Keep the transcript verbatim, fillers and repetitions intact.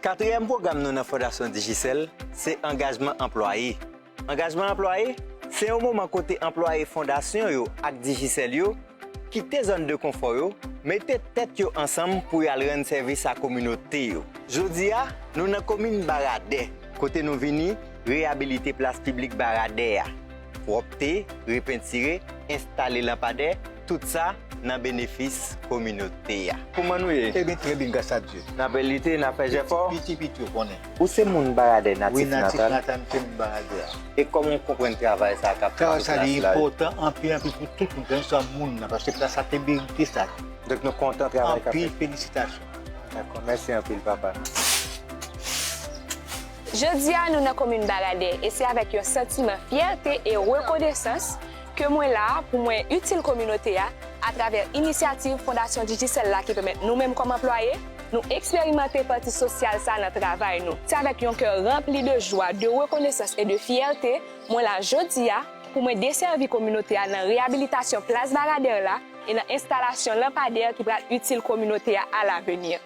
Katriyèm pwogram nou nan Fondasyon Digicel se angajman anplwaye. Angajman anplwaye se yon moman kote anplwaye fondasyon yo ak Digicel yo kite zòn de konfò yo, mete tèt yo ansanm pou y al rann sèvis a kominote yo. Jodi a, nou nan komin Baradè, kote nou vini reyabilite plas piblik Baradè a. Pwòpte, repentire, enstale lanpadè, tout sa nan benefis kominote a. Kòman nou ye? Ebyen, trè byen, gras a Dye. N ap lite, n ap fè jèfò. Piti, piti, piti, ou konnen. Ou se moun Baradè natif natal? Wi, natif natal, m se moun Baradè a. E kòman w konprann travay sa k ap fèt sou plas la? Travay sa, li enpòtan anpil, anpil pou tout moun, kèlkeswa moun nan, paske plas sa te merite sa. Donk, nou kontan travay k ap fèt. Anpil felisitasyon. Dakò, mèsi anpil, papa. Jodi a, nou nan komin Baradè, e se avèk yon santiman fyète e rekonesans ke mwen la a pou mwen itil kominote a atravè inisyativ Fondasyon Digicel la ki pèmèt nou menm kòm anplwaye, nou eksperimante pati sosyal sa nan travay nou. Se avèk yon kè ranpli de jwa, de rekonesans e de fyète mwen la jodi a pou mwen desèvi kominote a nan reyabilitasyon plas Baradè la e nan enstalasyon lanpadè ki pral itil kominote a alavenir.